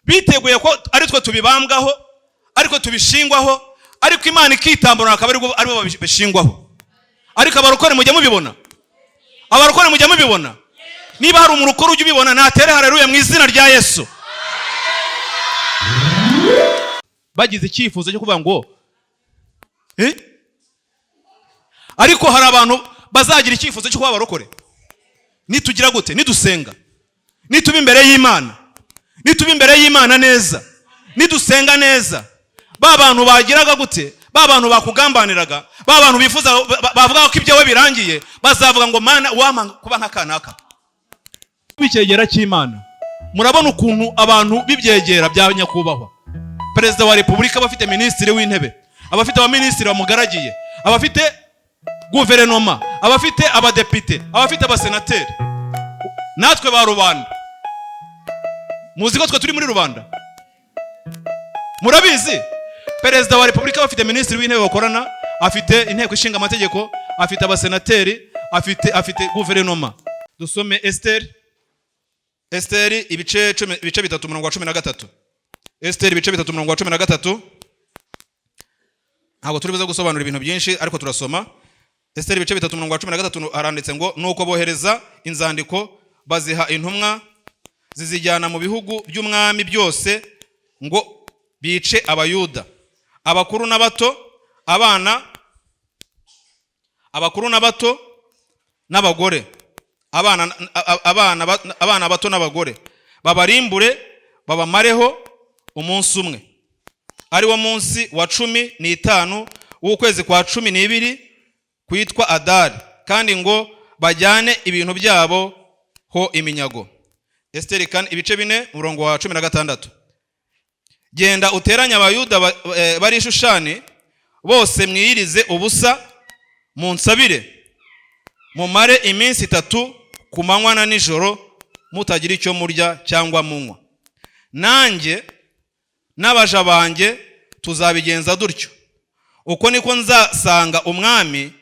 Biteguye ko ari twe tubibambwaho, ariko tubishingwaho, ariko Imana ikitambura akaba aribo babishingwaho. Ariko abarokore mujya mubibona, abarokore mujya mubibona. Niba hari umurokore ujya ubibona, natere haleluya mu izina rya Yesu. Bagize icyifuzo cyo kuvuga ngo Ariko hari abantu bazagira icyifuzo cyo kuba abarokore. Nitugira gute? Nidusenga, nituba imbere y'Imana, nituba imbere y'Imana neza, nidusenga neza, ba bantu bagiraga gute? Ba bantu bakugambaniraga, ba bantu bifuza, bavuga ko ibyawe birangiye, bazavuga ngo Mana wampa kuba nka kanaka. Icyegera cy'Imana, murabona ukuntu abantu b'ibyegera bya nyakubahwa perezida wa repubulika, abafite minisitiri w'intebe, abafite abaminisitiri bamugaragiye, abafite guverinoma, abafite abadepite, abafite abasenateri. Natwe ba rubanda, muzi ko twe turi muri rubanda, murabizi. Perezida wa repubulika bafite minisitiri w'intebe bakorana, afite inteko ishinga amategeko, afite abasenateri, afite guverinoma. Dusome Esteri, Esteri ibice cumi, ibice 3 umurongo wa 13. Esteri ibice 3 umurongo wa 13. Ntabwo turi buze gusobanura ibintu byinshi, ariko turasoma. Esteri ibice 3 umurongo wa 13, haranditse ngo: nuko bohereza inzandiko, baziha intumwa, zizijyana mu bihugu by'umwami byose, ngo bice Abayuda, abakuru n'abato, abana, abakuru n'abato n'abagore, abana bato n'abagore, babarimbure, babamareho umunsi umwe, ari wo munsi wa 15 w'ukwezi kwa 12 kwitwa Adari, kandi ngo bajyane ibintu byabo ho iminyago. Esteri kane, ibice 4 umurongo wa 16. Genda uteranye Abayuda bari i Shushani bose, mwiyirize ubusa, munsabire, mumare iminsi 3 ku manywa na nijoro mutagira icyo murya cyangwa munywa. Nanjye n'abaja banjye tuzabigenza dutyo. Uko niko nzasanga umwami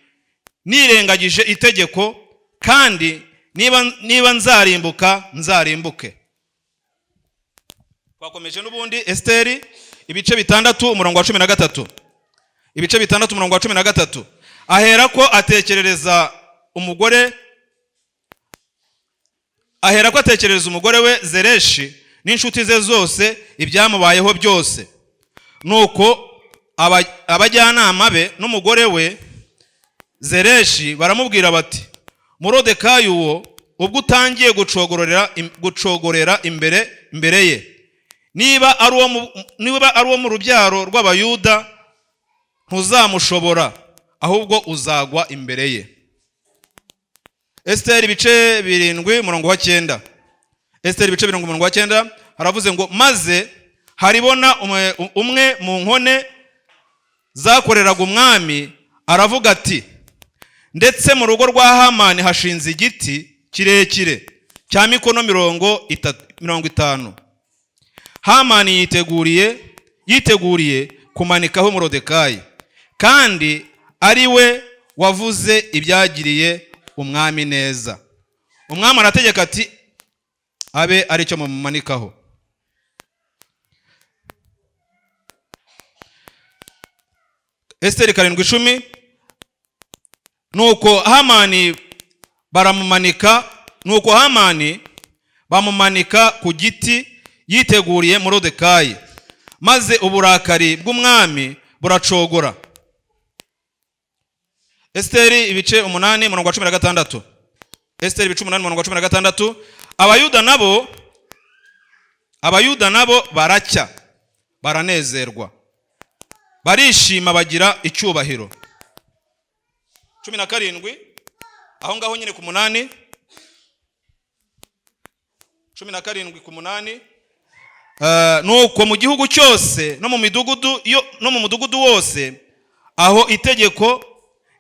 nirengagije itegeko, kandi niba nzarimbuka, nzarimbuke. Twakomeje n'ubundi Esteri ibice 6 umurongo wa 13. Ibice 6 umurongo wa 13. Aherako atekerereza umugore, aherako atekerereza umugore we Zereshi n'inshuti ze zose ibyamubayeho byose. Nuko abajyanama be n'umugore we Zereshi baramubwira bati: Morodekayi uwo ubwo utangiye gucogorera imbere ye, niba ari uwo mu rubyaro rw'Abayuda, ntuzamushobora, ahubwo uzagwa imbere ye. Esteri ibice 7 umurongo wa 9. Esteri ibice 7 umurongo wa 9, haravuze ngo: maze Haribona umwe mu nkone zakoreraga umwami aravuga ati: ndetse mu rugo rwa Hamani hashinze igiti kirekire cya mikono 30, 50. Hamani yiteguriye kumanikaho Morodekayi, kandi ari we wavuze ibyagiriye umwami neza. Umwami arategeka ati: abe aricyo mumumanikaho. Esteri 7:10. Nuko Hamani baramumanika, nuko Hamani bamumanika ku giti yiteguriye Morodekayi, maze uburakari bw'umwami buracogora. Esteri ibice 8 umurongo wa 16. Esteri ibice 8 umurongo wa 16. Abayuda nabo baracya, baranezerwa, barishima, bagira icyubahiro. 17, aho ngaho nyine ku 8, 17 ku 8. Nuko mu gihugu cyose no mu midugudu yo, no mu mudugudu wose aho itegeko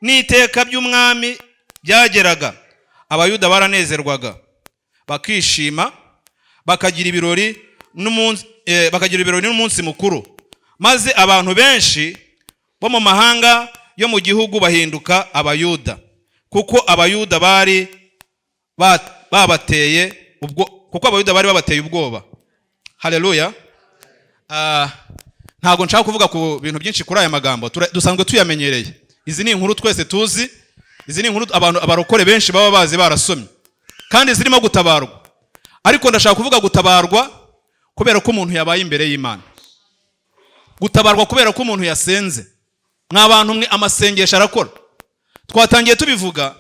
n'iteka by'umwami byageraga, Abayuda baranezerwaga, bakishima, bakagira ibirori n'umunsi bakagira ibirori n'umunsi mukuru, maze abantu benshi bo mu mahanga yo mu gihugu bahinduka Abayuda, kuko Abayuda bari babateye ubwo, kuko Abayuda bari babateye ubwoba. Haleluya. Ntabwo nshaka kuvuga ku bintu byinshi kuri aya magambo, dusanzwe tuyamenyereye. Izi ni inkuru twese tuzi, izi ni inkuru abantu abarokore benshi baba bazi, barasomye, kandi zirimo gutabarwa. Ariko ndashaka kuvuga gutabarwa kubera ko umuntu yabaye imbere y'Imana, gutabarwa kubera ko umuntu yasenze. Mwa bantu mwe, amasengesho arakora. Twatangiye tubivuga,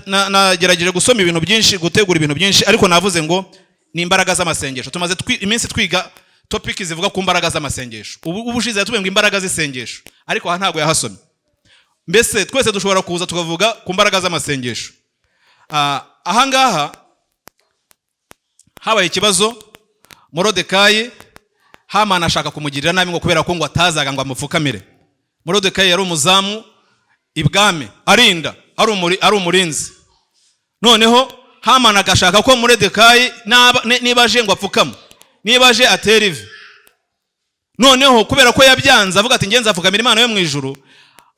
nagerageje gusoma ibintu byinshi, gutegura ibintu byinshi, ariko navuze ngo ni imbaraga z'amasengesho. Tumaze iminsi twiga topic zivuga ku mbaraga z'amasengesho. Ubu ubushize yatubwiye ngo imbaraga z'isengesho, ariko aha ntabwo yahasomye. Mbese twese dushobora kuza tukavuga ku mbaraga z'amasengesho. Aha ngaha habaye ikibazo. Morodekayi, Hamani ashaka kumugirira nabi ngo kubera ko ngo atazaga ngo amupfukamire. Morodekayi yari umuzamu ibwami, arinda, ari umurinzi. Noneho Hamani agashaka ko Morodekayi niba aje ngo apfukame, niba aje atere ivi. Noneho kubera ko yabyanze, avuga ati: "Ngenzi apfukamira Imana yo mu ijuru,"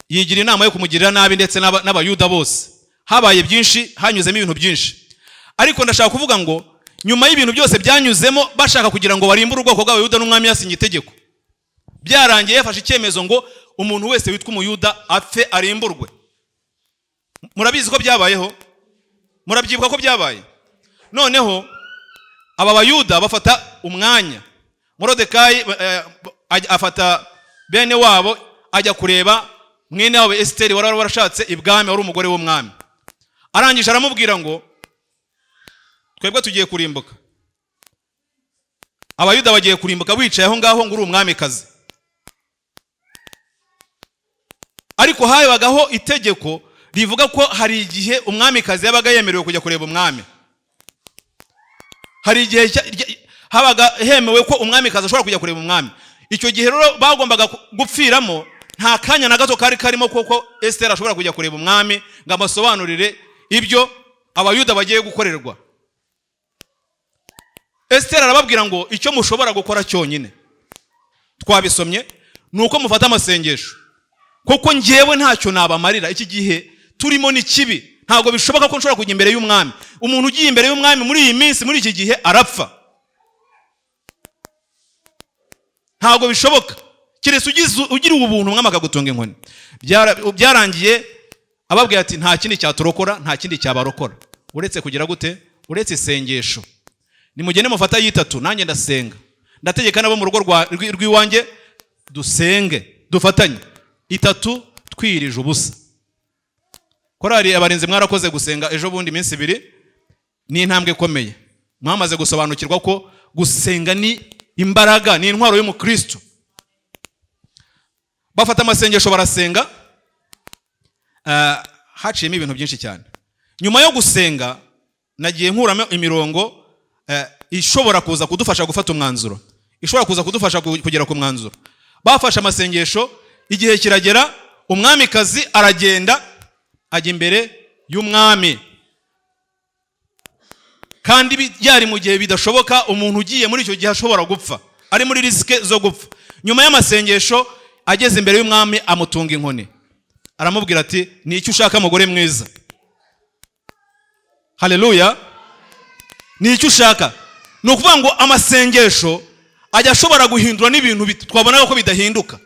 yigira inama yo kumugirira nabi ndetse n'Abayuda bose. Habaye byinshi, hanyuzemo ibintu byinshi, ariko ndashaka kuvuga ngo nyuma y'ibintu byose byanyuzemo bashaka kugira ngo barimbure ubwoko bw'Abayuda, n'umwami yasinye itegeko, byarangiye yafashe icyemezo ngo umuntu wese witwa Umuyuda apfe, arimburwe. Murabizi ko byabayeho, murabyibuka ko byabaye. Noneho aba Bayuda bafata umwanya, Morodekayi afata bene wabo, ajya kureba mwene wabo Esiteri wari warashatse ibwami, wari umugore w'umwami. Arangije aramubwira ngo: "Twebwe tugiye kurimbuka, Abayuda bagiye kurimbuka, wicaye aho ngaho ngo uri umwamikazi." Ariko habagaho itegeko rivuga ko hari igihe umwamikazi yabaga yemerewe kujya kureba umwami. Hari igihe habaga hemewe ko umwamikazi ashobora kujya kureba umwami. Icyo gihe rero bagombaga gupfiramo, nta kanya na gato kari karimo kuko Esiteri ashobora kujya kureba umwami ngo amusobanurire ibyo Abayuda bagiye gukorerwa. Esiteri arababwira ngo: "Icyo mushobora gukora cyonyine," twabisomye, "ni uko mufata amasengesho, kuko njyewe ntacyo nabamarira. Iki gihe turimo ni kibi, ntabwo bishoboka ko nshobora kujya imbere y'umwami. Umuntu ugiye imbere y'umwami muri iyi minsi, muri iki gihe, arapfa. Ntabwo bishoboka, keretse ugiriwe ubuntu, umwami akagutunga inkoni." Byarangiye ababwira ati: "Nta kindi cyaturokora, nta kindi cyabarokora uretse kugira gute? Uretse isengesho. Nimugende mufata yitatu, nanjye ndasenga, ndategeka nabo mu rugo rw'iwanjye dusenge, dufatanye itatu twirije ubusa." Korali Abarinzi, mwarakoze gusenga ejo bundi iminsi 2, ni intambwe ikomeye. Mwamaze gusobanukirwa ko gusenga ni imbaraga, ni intwaro y'umukristo. Bafata amasengesho, barasenga. Haciyemo ibintu byinshi cyane nyuma yo gusenga. Nagiye nkuramo imirongo ishobora kuza kudufasha gufata umwanzuro, ishobora kuza kudufasha kugera ku mwanzuro. Bafashe amasengesho, igihe kiragera, umwamikazi aragenda ajya imbere y'umwami, kandi byari mu gihe bidashoboka. Umuntu ugiye muri icyo gihe ashobora gupfa, ari muri risque zo gupfa. Nyuma y'amasengesho ageze imbere y'umwami, amutunga inkoni, aramubwira ati: "Ni icyo ushaka, mugore mwiza?" Haleluya! "Ni icyo ushaka?" Ni ukuvuga ngo amasengesho ajya ashobora guhindura n'ibintu twabonaga ko bidahinduka.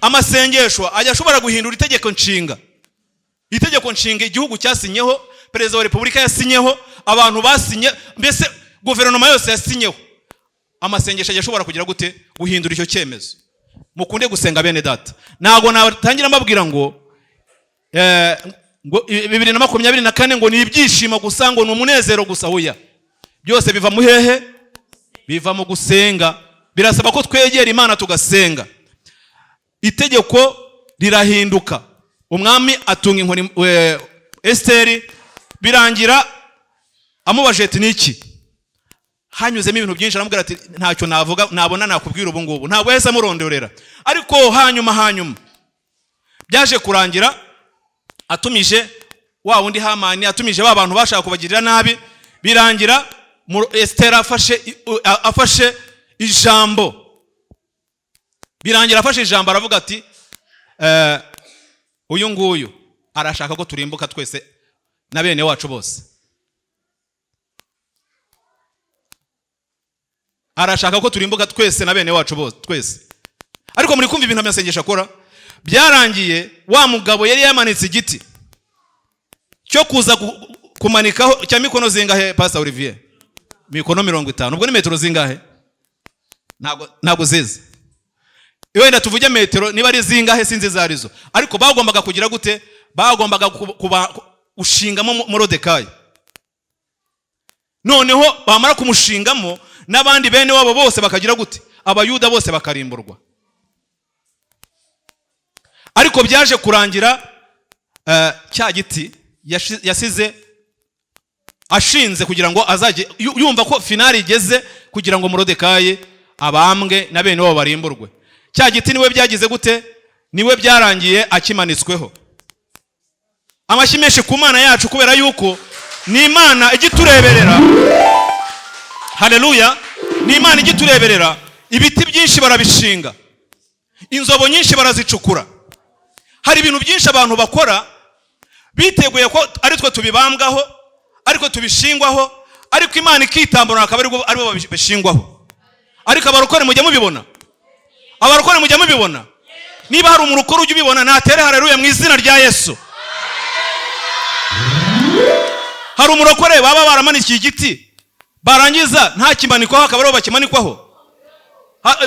Amasengesho ajya ashobora guhindura itegeko nshinga, itegeko nshinga igihugu cyasinyeho, perezida wa repubulika yasinyeho, abantu basinye, mbese guverinoma yose yasinyeho. Amasengesho ajya ashobora kugira gute? Guhindura icyo cyemezo. Mukunde gusenga, bene data. Ntabwo natangira mbabwira ngo 2024 ngo ni ibyishimo gusa, ngo ni umunezero gusa. Huya, byose biva mu hehe? Biva mu gusenga. Birasaba ko twegera Imana tugasenga, itegeko rirahinduka. Umwami atunga inkoni Esiteri, birangira amubajije ati: "Niki?" Hanyuzemo ibintu byinshi, aramubwira ati: "Ntacyo navuga, nabona nakubwira ubu ngubu." Ntabwo yahise amurondorera, ariko hanyuma byaje kurangira atumije wa wundi Hamani, atumije ba bantu bashaka kubagirira nabi. Birangira Esiteri afashe ijambo, birangira afashe ijambo, aravuga ati: "Uyu nguyu arashaka ko turimbuka twese na bene wacu bose." Arashaka ko turimbuka twese na bene wacu bose twese. Ariko muri kumva ibintu amasengesho akora. Byarangiye wa mugabo yari yamanitse igiti cyo kuza kumanikaho cya mikono zingahe, Pastor Olivier? Mikono 50. Ubwo ni metero zingahe? Ntabwo zizi. Wenda tuvuge metero niba ari zingahe, sinzi izo arizo. Ariko bagombaga kugira gute? Bagombaga gushingamo Morodekayi. Noneho bamara kumushingamo n'abandi bene wabo bose bakagira gute? Abayuda bose bakarimburwa. Ariko byaje kurangira cya giti yasize ashinze kugira ngo azajye yumva ko finali igeze, kugira ngo Morodekayi abambwe na bene wabo barimburwe. Cya giti niwe byagize gute? Niwe byarangiye akimanitsweho. Amashyi menshi ku Mana yacu, kubera yuko ni Imana igitureberera. Haleluya! Ni Imana igitureberera. Ibiti byinshi barabishinga, inzobo nyinshi barazicukura. Hari ibintu byinshi abantu bakora biteguye ko ari twe tubibambwaho, ariko tubishingwaho, ariko Imana ikitambura akaba aribo babishingwaho. Ariko abarokore mujya mubibona, abarokore mujya mubibona. Niba hari umurokore ujya ubibona, natere haleluya mu izina rya Yesu. Hari umurokore baba baramanikiye igiti, barangiza nta kimanikwaho, akaba aribo bakimanikwaho.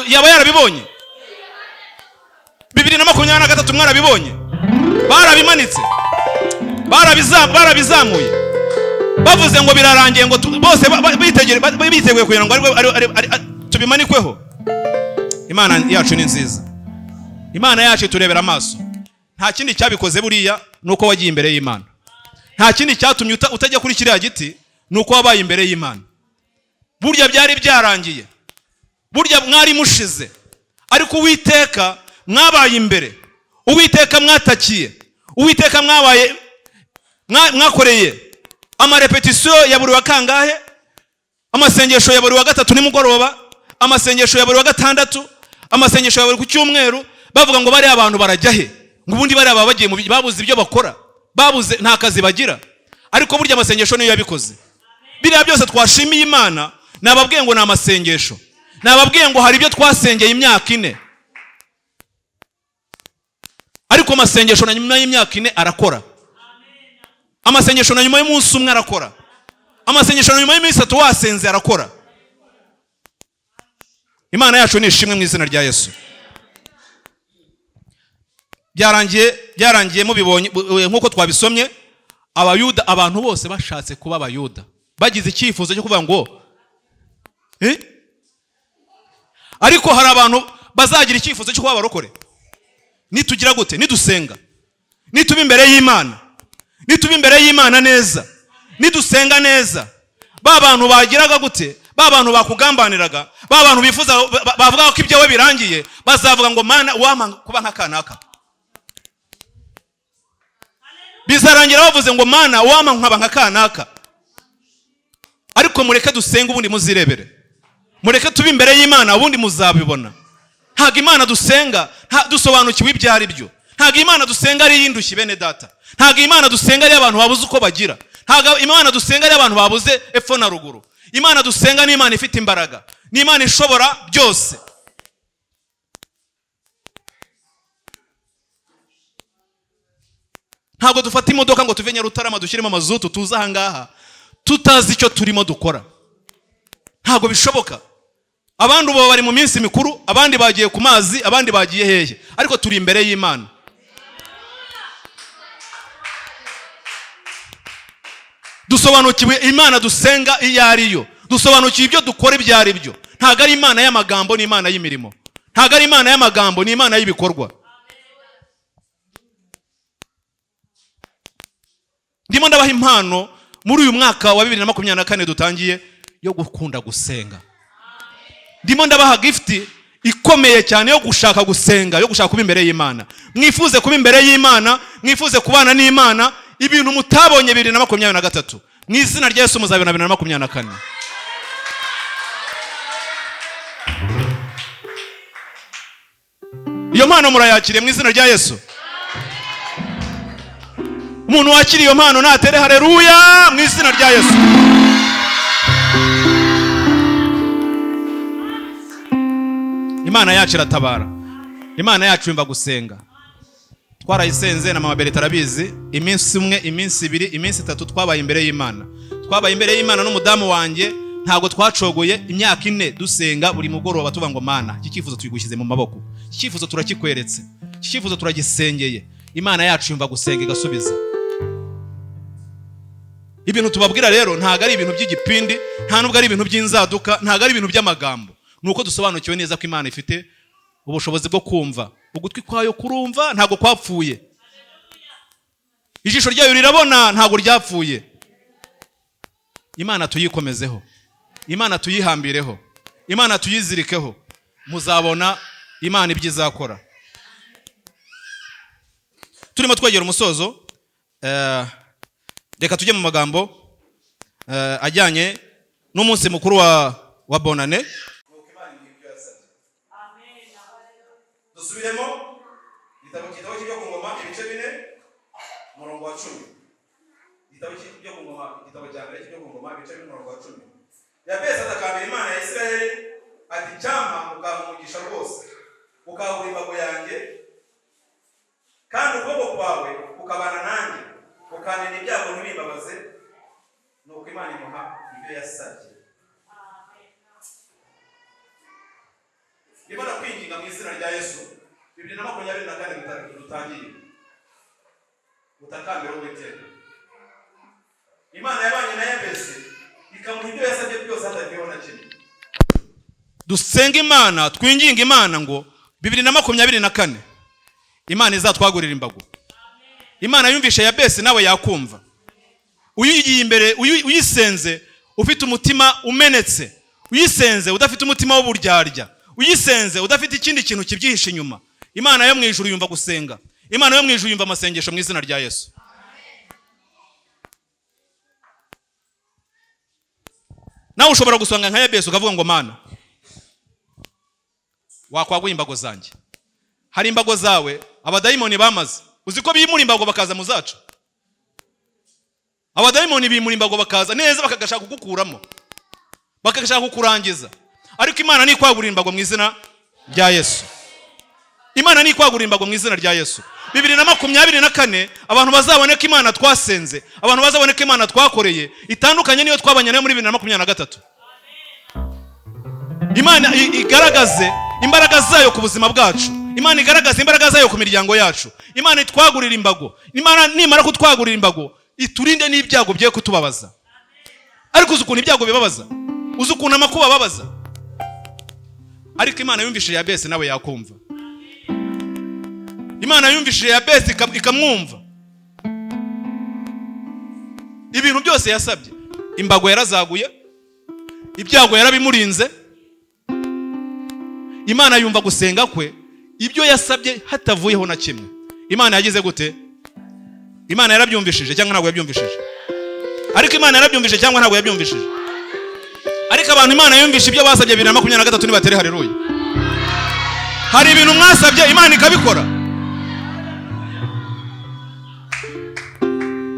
Yaba yarabibonye? 2023 mwarabibonye, barabimanitse, barabizamuye, bavuze ngo birarangiye, ngo bose biteguye kugira ngo tubimanikweho. Imana yacu ni nziza, Imana yacu iturebera amaso. Nta kindi cyabikoze buriya nuko wagiye imbere y'Imana. Nta kindi cyatumye utajya kuri kiriya giti nuko wabaye imbere y'Imana. Burya byari byarangiye, burya mwari mushize, ariko Uwiteka mwabaye imbere, Uwiteka mwatakiye, Uwiteka mwabaye mwakoreye amarepetisiyo ya buri wa kangahe, amasengesho ya buri wa gatatu nimugoroba, amasengesho ya buri wa gatandatu, amasengesho ya buri ku cyumweru, bavuga ngo bariya abantu barajya he, ngo ubundi bariya baba bagiye babuze ibyo bakora, babuze nta kazi bagira. Ariko burya amasengesho niyo yabikoze. Biriya byose twashimiye Imana, nababwiye ngo ni amasengesho, nababwiye ngo hari ibyo twasengeye imyaka 4, ariko amasengesho na nyuma y'imyaka 4 arakora. Amasengesho na nyuma y'umunsi umwe arakora. Amasengesho na nyuma y'iminsi 3 wasenze arakora. Imana yacu ni ishimwe mu izina rya Yesu. Byarangiye mubibonye nkuko twabisomye, Abayuda, abantu bose bashatse kuba Abayuda, bagize icyifuzo cyo kuvuga ngo Ariko hari abantu bazagira icyifuzo cyo kuba abarokore. Nitugira gute? Nidusenga, nituba imbere y'Imana, nituba imbere y'Imana neza, nidusenga neza, ba bantu bagiraga gute? Ba bantu bakugambaniraga, ba bantu bifuza bavuga ko ibyawe birangiye, bazavuga ngo Mana wampa kuba nka kanaka. Bizarangira bavuze ngo Mana wampa nkaba nka kanaka. Ariko mureke dusenge ubundi muzirebere, mureke tube imbere y'Imana ubundi muzabibona. Ntabwo Imana dusenga dusobanukiwe ibyo ari byo. Ntabwo Imana dusenga ari iy'indushyi bene data. Ntabwo Imana dusenga ari abantu babuze uko bagira. Ntabwo Imana dusenga ari abantu babuze epfo na ruguru. Imana dusenga ni Imana ifite imbaraga, ni Imana ishobora byose. Ntabwo dufata imodoka ngo tuve Nyarutarama dushyiremo amazutu tuze aha ngaha tutazi icyo turimo dukora. Ntabwo bishoboka. Abandi ubu bari mu minsi mikuru, abandi bagiye ku mazi, abandi bagiye hehe, ariko turi imbere y'Imana. Dusobanukiwe Imana dusenga iyo ari yo, dusobanukiwe ibyo dukora ibyo ari byo. Ntabwo ari Imana y'amagambo, ni Imana y'imirimo. Ntabwo ari Imana y'amagambo, ni Imana y'ibikorwa. Ndimo ndabaha impano muri uyu mwaka wa 2024 dutangiye yo gukunda gusenga. Ndimo ndabaha gift ikomeye cyane yo gushaka gusenga, yo gushaka kuba imbere y'Imana. Mwifuze kuba imbere y'Imana, mwifuze kubana n'Imana, ibintu mutabonye 2023 mu izina rya Yesu muzabibona 2024. Iyo mpano murayakiriye mu izina rya Yesu. Umuntu wakiriye iyo mpano natere haleluya mu izina rya Yesu. Imana yacu iratabara. Imana yacu yumva gusenga. Twarayisenze na mama Berita arabizi, iminsi umwe, iminsi ibiri, iminsi itatu twabaye imbere y'Imana. Twabaye imbere y'Imana n'umudamu wanjye, ntabwo twacogoye imyaka 4 dusenga buri mugoroba tuvuga ngo Mana, iki cyifuzo tuyigushyize mu maboko, iki cyifuzo turakikweretse, iki cyifuzo turagisengeye. Imana yacu yumva gusenga igasubiza. Ibintu tubabwira rero ntabwo ari ibintu by'igipindi, nta nubwo ari ibintu by'inzaduka, ntabwo ari ibintu by'amagambo. Ni uko dusobanukiwe neza ko Imana ifite ubushobozi bwo kumva. Ugutwi kwayo kurumva ntabwo kwapfuye, ijisho ryayo rirabona ntabwo ryapfuye. Imana tuyikomezeho, Imana tuyihambireho, Imana tuyizirikeho, muzabona Imana ibyo izakora. Turimo twegera umusozo, reka tujye mu magambo ajyanye n'umunsi mukuru wa Bonane. Dusubiremo igitabo cy'ibyo ku ngoma ibice 4 umurongo wa 10. Igitabo cy'ibyo ku ngoma, igitabo cya mbere cy'ibyo ku ngoma ibice 4 umurongo wa 10. Yabesi atakambira Imana ya Isiraheli ati cyampa ukampa umugisha rwose, ukabura imbago yanjye, kandi ukuboko kwawe kukabana nanjye, ukamena ibyago ntibimbabaze. Nuko Imana imuha ibyo yasabye. Ndimo kwinginga mu izina rya Yesu, 2024 dutangiye, utakambira Uwiteka. Imana yabanye na Yabesi ikamuha ibyo yasabye byose hatagiyeho na kimwe. Dusenga Imana, twinginga Imana ngo 2024 Imana izatwagurira imbago. Imana yumvishe Yabesi nawe yakumva. Uyigiye imbere, uyisenze ufite umutima umenetse, uyisenze udafite umutima w'uburyarya, uyisenze udafite ikindi kintu kibyihishe inyuma. Imana yo mu ijuru yumva gusenga. Imana yo mu ijuru yumva amasengesho mu izina rya Yesu. Nawe ushobora gusanga nka Yabesi ukavuga ngo Mana, wakwaguye imbago zanjye. Hari imbago zawe abadayimoni bamaze. Uzi ko bimura imbago bakaza mu zacu? Abadayimoni bimura imbago bakaza neza bakagashaka kugukuramo, bakagashaka kukurangiza. Ariko Imana ni kwagurira imbago mu izina rya Yesu. Imana ni kwagurira imbago mu izina rya Yesu. 2024 abantu bazaboneka Imana twasenze, abantu bazaboneka Imana twakoreye, itandukanye niyo twabanye nayo muri 2023. Imana igaragaze imbaraga zayo ku buzima bwacu. Imana igaragaze imbaraga zayo ku miryango yacu. Imana itwagurira imbago. Imana nimara kutwagurira imbago, iturinde n'ibyago bye kutubabaza. Ariko uzi ukuntu ibyago bibabaza? Uzi ukuntu amakuba ababaza? Ariko Imana yumvishije Yabesi nawe yakumva. Imana yumvishije Yabesi ikamwumva. Ibintu byose yasabye, imbago yarazaguye, ibyago yarabimurinze. Imana yumva gusenga kwe, ibyo yasabye hatavuyeho na kimwe. Imana yagize gute? Imana yarabyumvishije cyangwa ntabwo yabyumvishije? Ariko Imana yarabyumvishije cyangwa ntabwo yabyumvishije? Ariko abantu Imana yumvishe ibyo basabye 2023 nibatere haleluya. Hari ibintu mwasabye Imana ikabikora.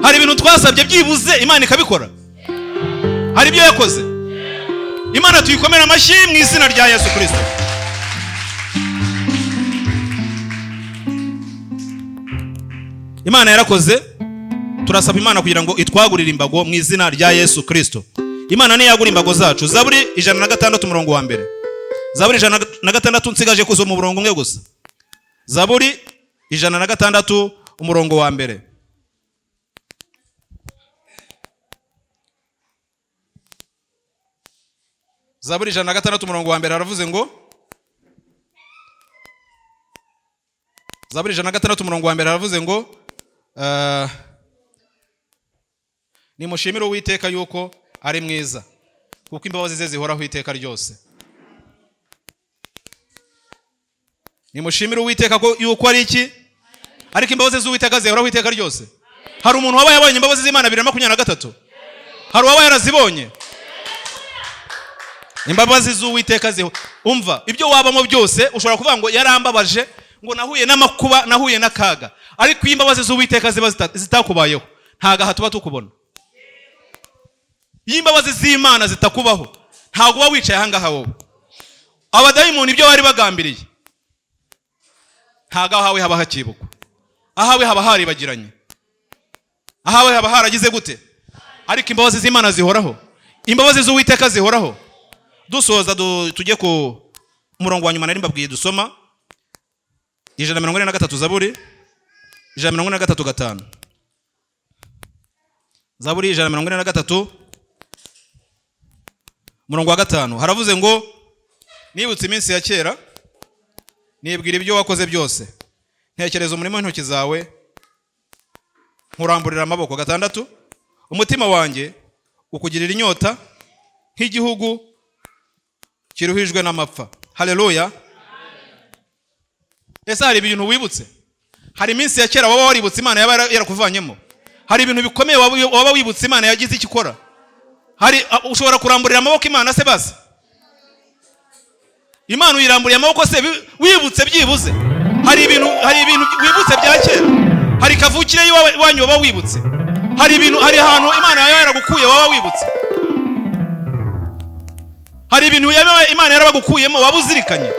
Hari ibintu twasabye byibuze Imana ikabikora. Hari ibyo yakoze. Imana tuyikomera amashyi mu izina rya Yesu Kristo. Imana yarakoze. Turasaba Imana kugira ngo itwagurire imbago mu izina rya Yesu Kristo. Imana niyagura imbago zacu. Zaburi 106 umurongo wa mbere. Zaburi 106 nsigaje kusoma umurongo umwe gusa. Zaburi 106 umurongo wa mbere. Zaburi 106 umurongo wa mbere haravuze ngo, Zaburi 106 umurongo wa mbere haravuze ngo, nimushimire Uwiteka yuko ari mwiza, kuko imbabazi ze zihoraho iteka ryose. Nimushimire Uwiteka ko yuko ari iki? Ariko imbabazi z'Uwiteka zihoraho iteka ryose. Hari umuntu wabaye abonye imbabazi z'Imana 2023? Hari uwabaye yarazibonye? Imbabazi z'Uwiteka ziho. Umva, ibyo wabamo byose ushobora kuvuga ngo yarambabaje, ngo nahuye n'amakuba, nahuye n'akaga. Ariko iyo imbabazi z'Uwiteka ziba zitakubayeho, nta gaha tuba tukubona. Iyo imbabazi z'Imana zitakubaho, ntabwo uba wicaye aha ngaha wowe. Abadayimoni ibyo bari bagambiriye, ntabwo ahawe haba hakibukwa, ahawe haba haribagiranye, ahawe haba haragize gute? Ariko imbabazi z'Imana zihoraho, imbabazi z'Uwiteka zihoraho. Dusoza, tujye ku murongo wa nyuma nari mbabwiye dusoma, 143, Zaburi 143:5. Zaburi 143 umurongo wa 5, haravuze ngo: "Nibutse iminsi ya kera, nibwira ibyo wakoze byose, ntekereza umurimo w'intoki zawe, nkuramburira amaboko." 6: "Umutima wanjye ukugirira inyota nk'igihugu kiruhijwe n'amapfa." Haleluya! Ese hari ibintu wibutse? Hari iminsi ya kera waba waributse Imana yaba yarakuvanyemo? Hari ibintu bikomeye waba wibutse Imana yagize icyo ikora? Hari ushobora kuramburira amaboko Imana se? Basi Imana uyiramburiye amaboko se wibutse byibuze? Hari ibintu wibutse bya kera? Hari kavukire y'iwanyu waba wibutse? Hari ahantu Imana yaba yaragukuye waba wibutse? Hari ibintu yaba Imana yarabagukuyemo waba uzirikanye,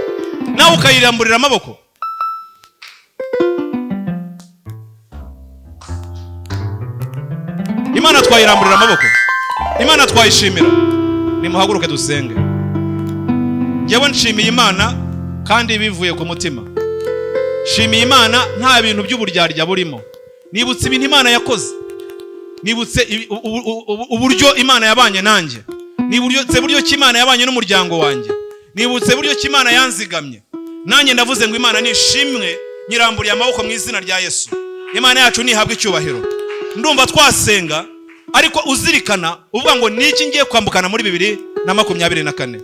nawe ukayiramburira amaboko? Imana twayiramburira amaboko, Imana twayishimira. Nimuhaguruke dusenge. Njyewe nshimiye Imana kandi bivuye ku mutima. Nshimiye Imana nta bintu by'uburyarya burimo. Nibutse ibintu Imana yakoze, nibutse uburyo Imana yabanye nanjye, nibutse uburyo ki Imana yabanye n'umuryango wanjye, nibutse uburyo ki Imana yanzigamye. Nanjye ndavuze ngo Imana nishimwe, nyiramburiye amaboko mu izina rya Yesu. Imana yacu nihabwe icyubahiro. Ndumva twasenga, ariko uzirikana uvuga ngo niki ngiye kwambukana muri 2024?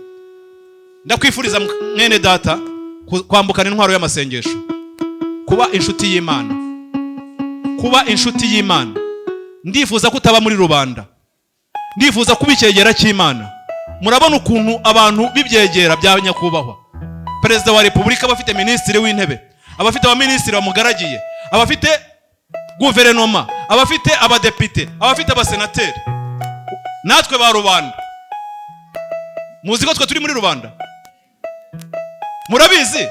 Ndakwifuriza, mwene data, kwambukana intwaro y'amasengesho, kuba inshuti y'Imana, kuba inshuti y'Imana. Ndifuza ko utaba muri rubanda, ndifuza kuba icyegera cy'Imana. Murabona ukuntu abantu b'ibyegera bya nyakubahwa perezida wa repubulika aba afite minisitiri w'intebe, aba afite abaminisitiri bamugaragiye, aba afite guverinoma, aba afite abadepite, aba afite abasenateri. Natwe ba rubanda, muzi ko twe turi muri rubanda, murabizi.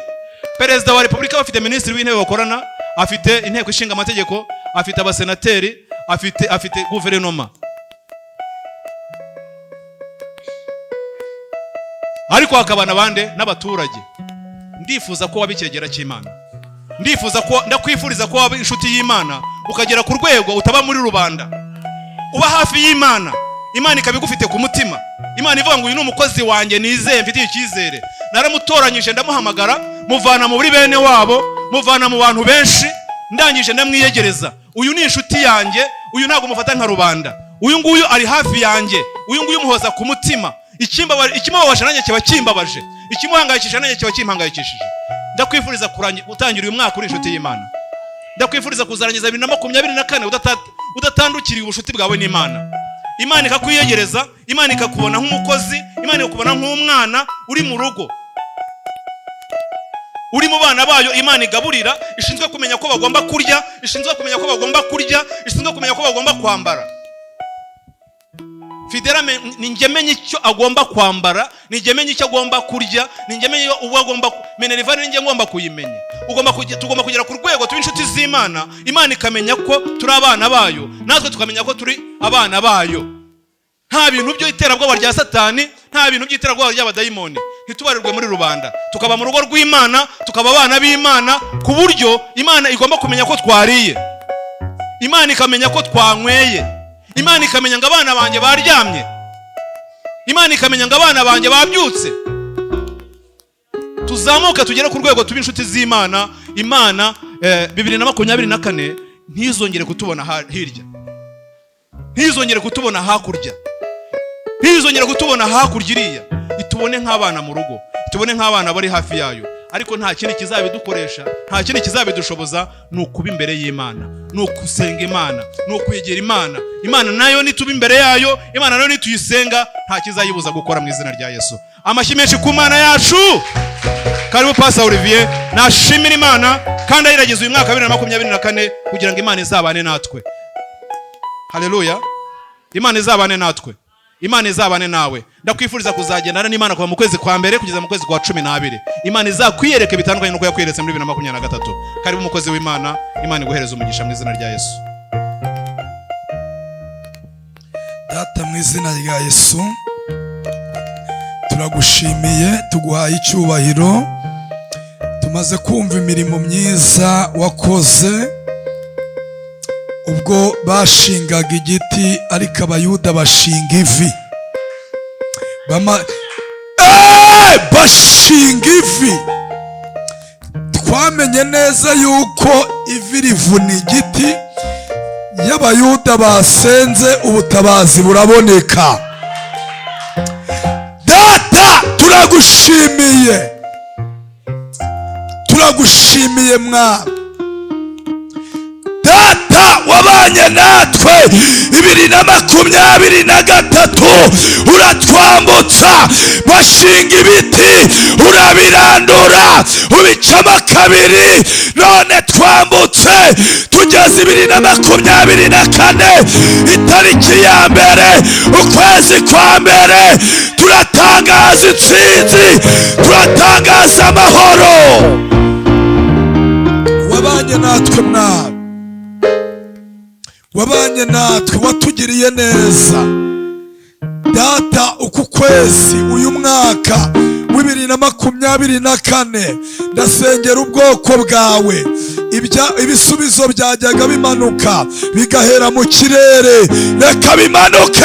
Perezida wa repubulika aba afite minisitiri w'intebe bakorana, afite inteko ishinga amategeko, afite abasenateri, afite guverinoma, ariko hakaba n'abande n'abaturage. Ndifuza ko waba icyegera cy'Imana. Ndifuza ko, ndakwifuriza ko waba inshuti y'Imana, ukagera ku rwego utaba muri rubanda, uba hafi y'Imana, Imana ikaba igufite ku mutima. Imana ivuga ngo: "Uyu ni umukozi wanjye nizeye, mfitiye icyizere, naramutoranyije, ndamuhamagara, muvana muri bene wabo, muvana mu bantu benshi, ndangije ndamwiyegereza. Uyu ni inshuti yanjye, uyu ntabwo mufata nka rubanda, uyu nguyu ari hafi yanjye, uyu nguyu muhoza ku mutima. Ikimubabaje nanjye kiba kimbabaje, ikimuhangayikishije nanjye kiba kimpangayikishije." Ndakwifuriza gutangira uyu mwaka uri inshuti y'Imana. Ndakwifuriza kuzarangiza 2024 udatandukiriye ubucuti bwawe n'Imana. Imana ikakwiyegereza, Imana ikakubona nk'umukozi, Imana ikakubona nk'umwana uri mu rugo, uri mu bana bayo Imana igaburira, ishinzwe kumenya ko bagomba kurya, ishinzwe kumenya ko bagomba kurya, ishinzwe kumenya ko bagomba kwambara. Fidela ni njye menya icyo agomba kwambara, ni njye menya icyo agomba kurya, ni njye menya uwo agomba minerivare, ni njye ngomba kuyimenya. Tugomba kugera ku rwego tuba inshuti z'Imana, Imana ikamenya ko turi abana bayo, natwe tukamenya ko turi abana bayo. Nta bintu by'iterabwoba rya Satani, nta bintu by'iterabwoba ry'abadayimoni, ntitubarirwe muri rubanda, tukaba mu rugo rw'Imana, tukaba abana b'Imana, ku buryo Imana igomba kumenya ko twariye, Imana ikamenya ko twanyweye, Imana ikamenya ngo abana banjye baryamye, Imana ikamenya ngo abana banjye babyutse. Tuzamuke tugere ku rwego tuba inshuti z'Imana. Imana 2024 ntizongere kutubona hirya, ntizongere kutubona hakurya, ntizongere kutubona hakurya iriya, itubone nk'abana mu rugo, itubone nk'abana bari hafi yayo. Ariko nta kindi kizabidukoresha, nta kindi kizabidushoboza, ni ukuba imbere y'Imana, ni ukusenga Imana, ni ukwegera Imana. Imana nayo nituba imbere yayo, Imana nayo nituyisenga, nta kizayibuza gukora mu izina rya Yesu. Amashyi menshi ku Mana yacu. Karibu Pastor Olivier. Nashimira Imana kandi ayiragiza uyu mwaka wa 2024 kugira ngo Imana izabane natwe. Haleluya! Imana izabane natwe. Imana izabane nawe. Ndakwifuriza kuzagendana n'Imana kuva mu kwezi kwa mbere kugeza mu kwezi kwa 12. Imana izakwiyereka bitandukanye n'uko yakwiyeretse muri 2023. Karibu umukozi w'Imana, Imana iguhereze umugisha mu izina rya Yesu. Data, mu izina rya Yesu turagushimiye, tuguhaye icyubahiro. Tumaze kumva imirimo myiza wakoze ubwo bashingaga igiti, ariko Abayuda bashinga ivi. Bashinga ivi. Twamenye neza yuko ivi rivuna igiti. Iyo Abayuda basenze ubutabazi buraboneka. Data, turagushimiye, turagushimiye mwana. Data, wabanye natwe 2023, uratwambutsa. Bashinga ibiti urabirandura, ubicamo kabiri. None twambutse tugeze 2024, itariki ya 1 ukwezi kwa 1. Turatangaza intsinzi, turatangaza amahoro. Wabanye natwe mwana, wabanye natwe, watugiriye neza. Data, uku kwezi, uyu mwaka wa 2024, ndasengera ubwoko bwawe. Ibisubizo byajyaga bimanuka bigahera mu kirere, reka bimanuke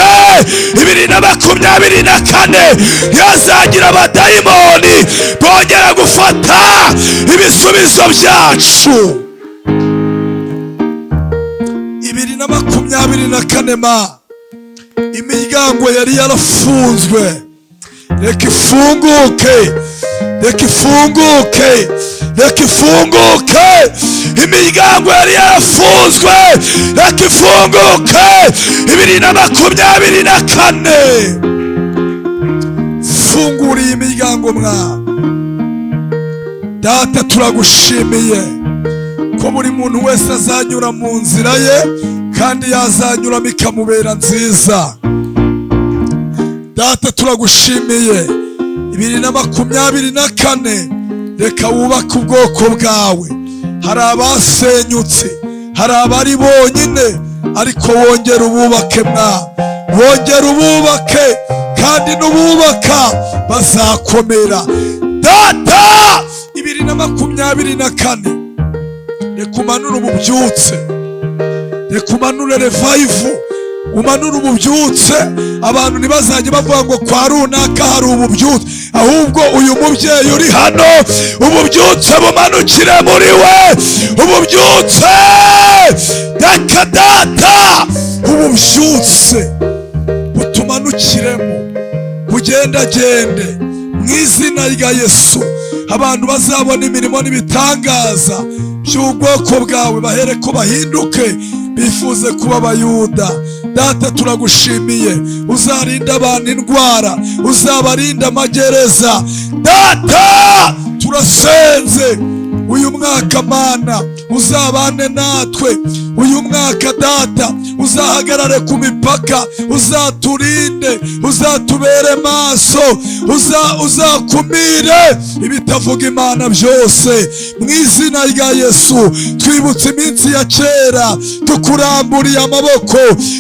2024. Yazagira abadayimoni bongera gufata ibisubizo byacu. 2024 ma imiryango yari yarafunzwe, reka ifunguke, reka ifunguke, reka ifunguke. Imiryango yari yarafunzwe, reka ifunguke. 2024, fungura iyi miryango mwa Data. Turagushimiye ko buri muntu wese azanyura mu nzira ye, kandi yazanyuramo ikamubera nziza. Data, turagushimiye. 2024, reka wubake ubwoko bwawe. Hari abasenyutse, hari abari bonyine, ariko wongera ububake mwa, wongera ububake, kandi n'ububaka bazakomera. Data, 2024, reka umanure ububyutse, reka umanure revival, umanure ububyutse. Abantu ntibazajye bavuga ngo kwa runaka hari ububyutse, ahubwo uyu mubyeyi uri hano, ububyutse bumanukire muri we. Ububyutse, reka Data, ububyutse butumanukiremo, bugendagende mu izina rya Yesu. Abantu bazabona imirimo n'ibitangaza by'ubwoko bwawe, bahere ko bahinduke, bifuze kuba Abayuda. Data, turagushimiye. Uzarinda abantu indwara, uzabarinda amagereza. Data, turasenze uyu mwaka Mana uzabane natwe. Uyu mwaka Data uzahagarare ku mipaka, uzaturinde, uzatubere maso, uzakumire ibitavuga Imana byose mu izina rya Yesu. Twibutse iminsi ya kera, tukuramburiye amaboko,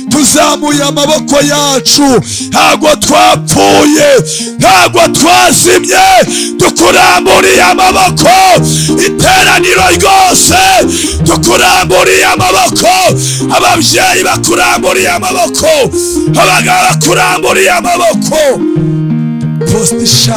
tuzamuye amaboko yacu. Ntabwo twapfuye, ntabwo twazimye, tukuramburiye amaboko. Iteraniro ryose tukuramburiye amaboko, ababyeyi bakuramburiye amaboko, abagabo bakuramburiye amaboko. Postisha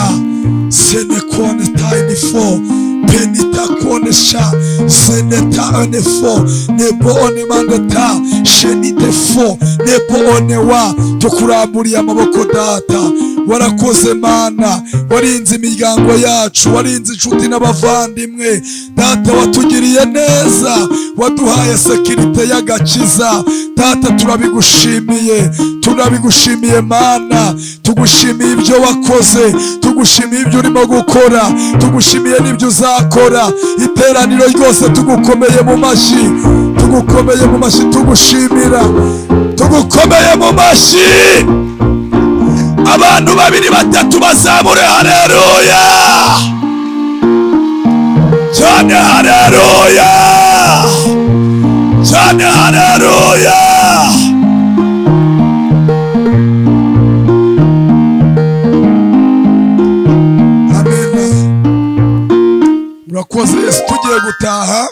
senekone tayini fo penita kone sha seneta one fo nebo one mandata shenite fo nebo one wa. Tukuramburiye amaboko Data. Warakoze Mana, warinze imiryango yacu, warinze inshuti n'abavandimwe. Data, watugiriye neza, waduhaye sécurité y'agakiza. Data, turabigushimiye, turabigushimiye Mana. Tugushimiye ibyo wakoze, tugushimiye ibyo urimo gukora, tugushimiye n'ibyo uzakora. Iteraniro ryose tugukomeye mu mashyi, tugukomeye mu mashyi, tugushimira, tugukomeye mu mashyi. Abantu babiri batatu bazamure haleluya cyane, haleluya cyane, haleluya. Amen. Urakoze Yesu. Tugiye gutaha.